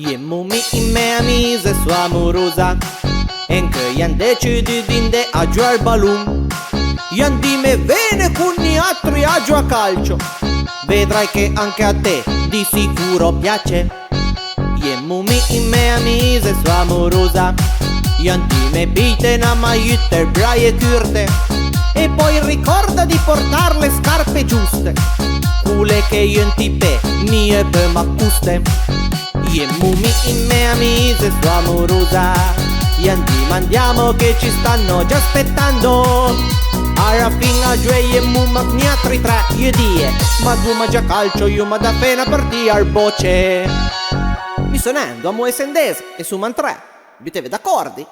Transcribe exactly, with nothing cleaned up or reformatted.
Jemmo mi e mè amize, sò amurusa, e ancheu j'an decidü d'andé a giuà al balun. J'an dime: vene cun niatri a giuà a calcio, vedrai che anche a te di sicuro piace. Jemmo mi e mè amize, sò amurusa, j'an dime: pìjte na maiute braje curte, e poi ricorda di portar le scarpe giuste, cule che j'an ti pé, mi e peu ma custe. Jemmo mi e mè amize, sò amurusa, j'an dime: andiamo che ci stanno già aspettando. A la fin a giué jemmo mach niatri tre, jeu dije: ma dome già a calcio, jeu ma da fé na partìa al boce. Mi sò nen, dovemo esse an des e soma an tre. Buteve d'acordi?